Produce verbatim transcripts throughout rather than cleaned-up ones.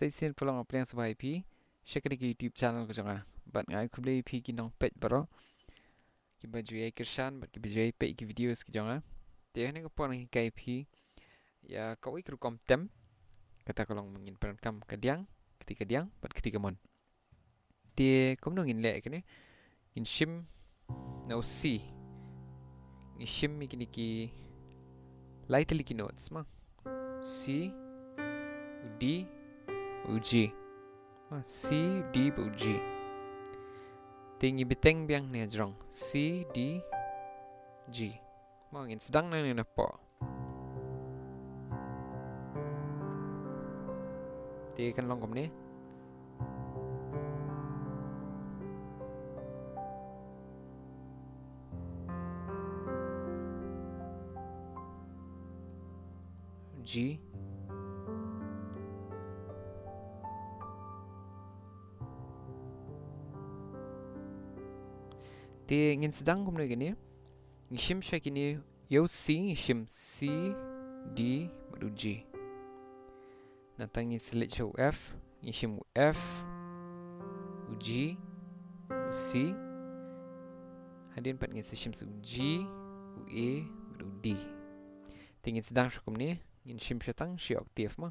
Stay tuned, pynlong pynlong sngewbha ïa phi sha kane ka YouTube channel ka jong nga. Bad nga ai khublei ïa phi ki nongpeit baroh kiba ju ïai kyrshan bad kiba ju ïai peit ki videos ki jong nga. Te ha kane ka por ngan hikai ïa phi ïa kawei ka rukom tem. Kata ka long ba ngin pyndonkam ka diang, kti ka diang bad kti ka mon. Te kumno ngin leh kane? Ngin shim na u C. Ngin shim ïa kine ki lai tylli ki notes ma. C, u D, u G. Ma, C, D bad u G. Te ngi bteng biang ne jrong. C, D, G. Ma, ngin sdang nangne napoh. Te kan long kumne. G. Te ngin sdang kumne kine. Ngi shim sha kine, ïa u C ngi shim C, D bad u G. Nangta ngi select sha u F, ngi shim u F, u G, u C. Hadien pat ngin sa shim sa u G, u A bad u D. Te ngin sdang sha kumne, ngin shim sha tang shi octave ma.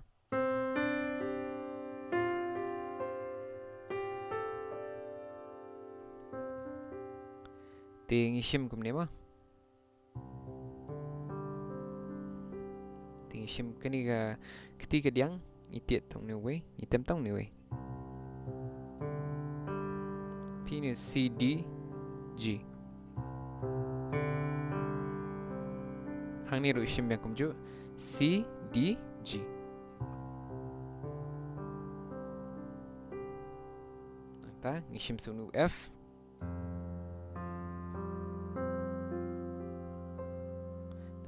Te ngi shim kumne ma. Te ngi shim kane ka kti ka diang, ngi tied tang une uwei, ngi tem tang une uwei. Phi ne C, D, G. Hangne ruh shim biang kumjuh, C, D, G. Nangta ngi shim sa une u F.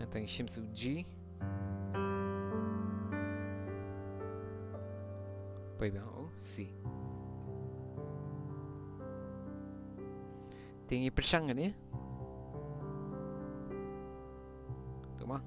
Nangta ngi shim sa u G. Poi biang u C. Te ngi pyrshang kane. Tu ma.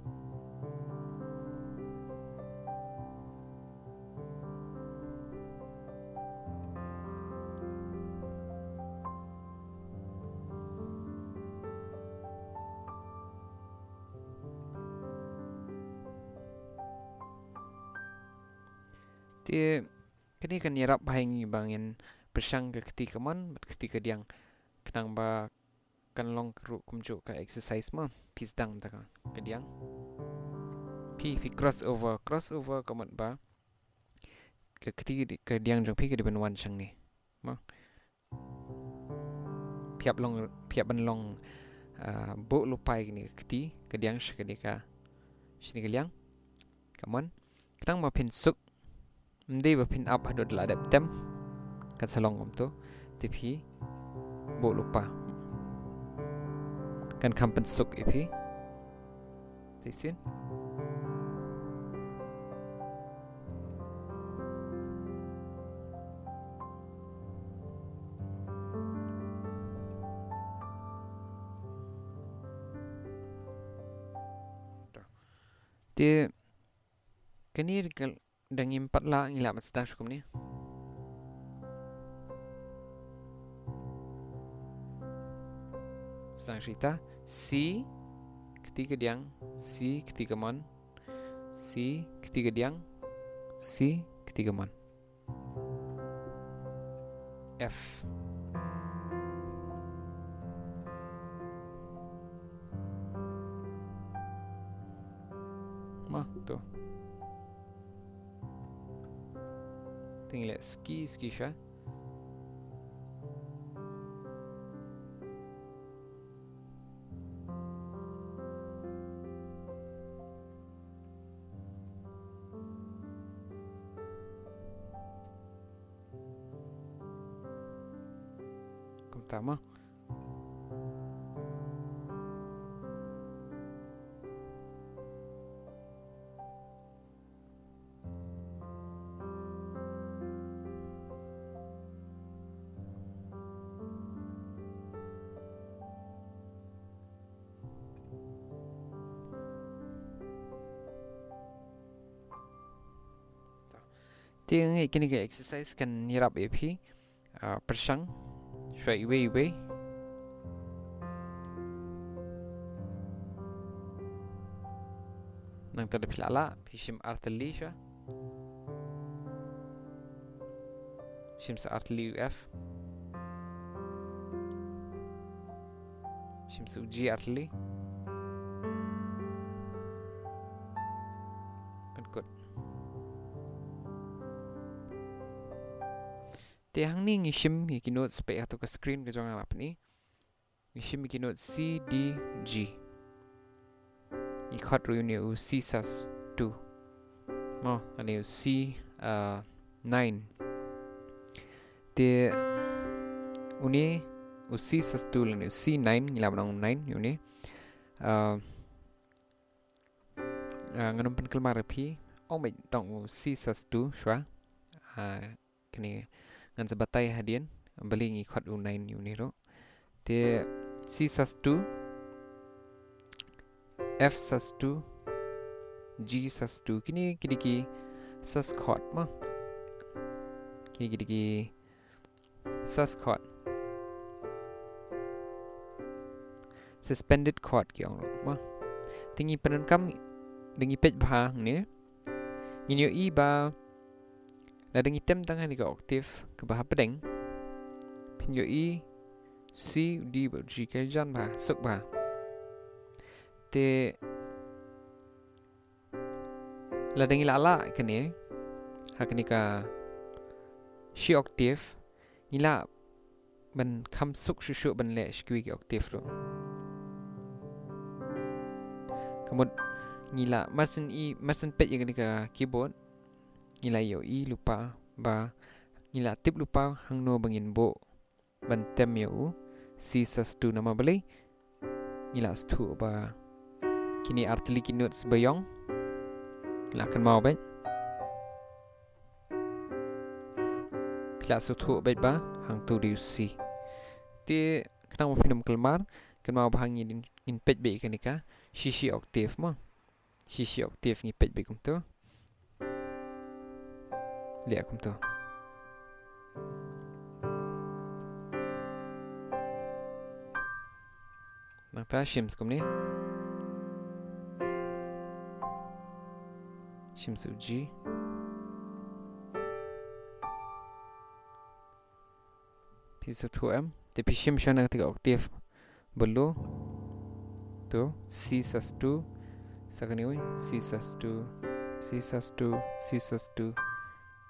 Te kane kan ïarap bha ïa ngi ba ngin pyrshang ka kti kamon bad kti kadiang. Khnang ba kan long ruh kumjuh ka exercise ma, phi sdang da ka kadiang. Phi, phi cross over, cross over ka mut ba ka kti kadiang jong phi ka dei ban wan shangne. Ma. Phi hap long, phi hap ban long, ah, buh lypa ïa kane ka kti kadiang sha kane ka, sha kane ka liang. Kamon. Khnang ba phin suk. Ym dei ba phin ap haduh da la dep tem. Kan sa long kumto. Te phi buh lypa. Kan kham pynsuk ïa phi. Te shisien. Te kane ka dang im pat la, ngi lah ban sdang sha kumne. Sdang sha ita, C, kti kadiang, C, kti kamon, C, kti kadiang, C, kti kamon. F. Ma, tu. Te ngi leh suki, suki sha. Kumta ma. Te nga ngeit kane ka exercise kan ïarap ïa phi, ah, pyrshang shuwa iwei iwei. Nangta da phi la lah, phi shim artylli shuwa. Shim sa artylli u F. Shim sa u G artylli. Pynkut. Te hangne ngi shim ïa ki notes, peit ha tu ka screen ka jong nga la pyni. Ngi shim ïa ki notes C, D, G. Ngi chord ruh ïa une u C sus two. Mo, lane u C, uh, nine. Te une u C sus two lane u C nine, ngi lah ban ong nine ïa une. Uh, uh, ngan ym pynkulmar ïa phi. Ong beit tang u C sus two shuwa. Uh, Kane ngan sa batai hadien, balei ngi chord u nine ïa une ruh. Te C sus two, F sus two, G sus two. Kine ki dei ki sus chord mo. Kine ki dei ki sus chord. Suspended chord ki ong ruh mo. Te ngi pyndonkam, da ngi peit bha hangne. Ngin ïohi ba lada ngi tem tang ha kane ka octave kaba hapdeng, phin ïohi C, D bad G ka jan bha, suk bha. Te lada ngi la lah kane ha kane ka shi octave, ngi lah ban kham suk shuh shuh ban leh sha kiwei ki octave ruh. Ka mut ngi lah, mar shen i, mar shen peit ïa kane ka keyboard, ngi lah ïohi lypa ba, ngi lah tip lypa hangno ba ngin buh ban tem ïa u C sus two, namar balei? Ngi lah sngewthuh ba kine artylli ki notes ba ïong. Ngi lah kynmaw beit. Phi lah sngewthuh beit ba hangto dei u C. Te khnang ba phin ym kulmar, kynmaw ba ngin, ngin peit beit ïa kane ka shi shi octave mo. Shi shi octave ngi peit beit kumto. Leh kumto. Nangta shim sa kumne. Shim sa u G. Phi sngewthuh em? Te phi shim shwa na kata ka octave ba low. To, C sus two. Sa kane wei, C sus two, C sus two, C sus two,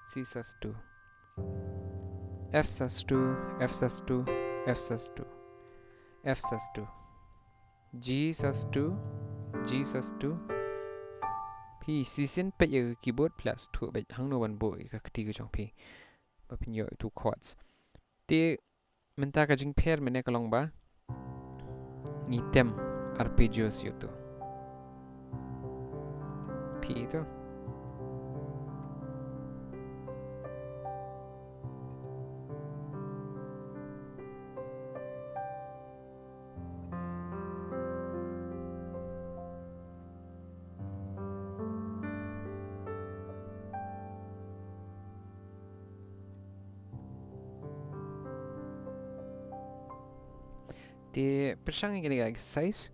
C sus two. F sus two, F sus two, F sus two, F sus two. G sus two, G sus two. Phi shisien peit ïa ka keyboard, phi lah sngewthuh beit hangno ban buh ïa ka kti ka jong phi ba phin ïoh ïa u two chords. Te mynta ka jingpher mynne ka long ba ngi tem arpeggios ïa uto. Phi ïohi to. Te pyrshang ïa kane ka exercise,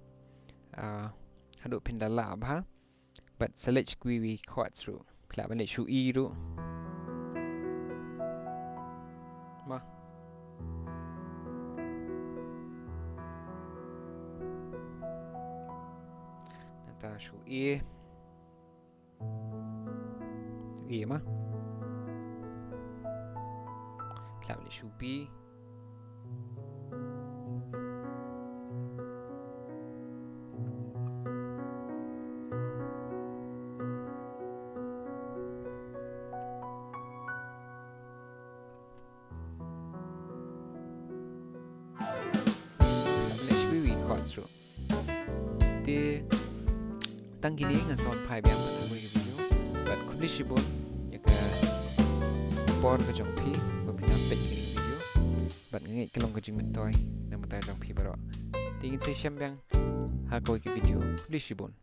ah, haduh phin da lah bha. Bad select kiwei kiwei chords ruh. Phi lah ban leh shu E ruh. Ma. Nangta shu E. E ma. Phi lah ban leh shu B. Phi lah ban leh shu B chords ruh. Te tang kine ngan sa wan phai biang ha kawei ka video. Bad khublei shibun ïa ka por ka jong phi ba phi la peit ïa ka video. Bad nga ngeit ka long ka jingmyntoi na ka bynta jong phi baroh. Te ngin sa ïashem biang ha kawei ka video. Khublei shibun.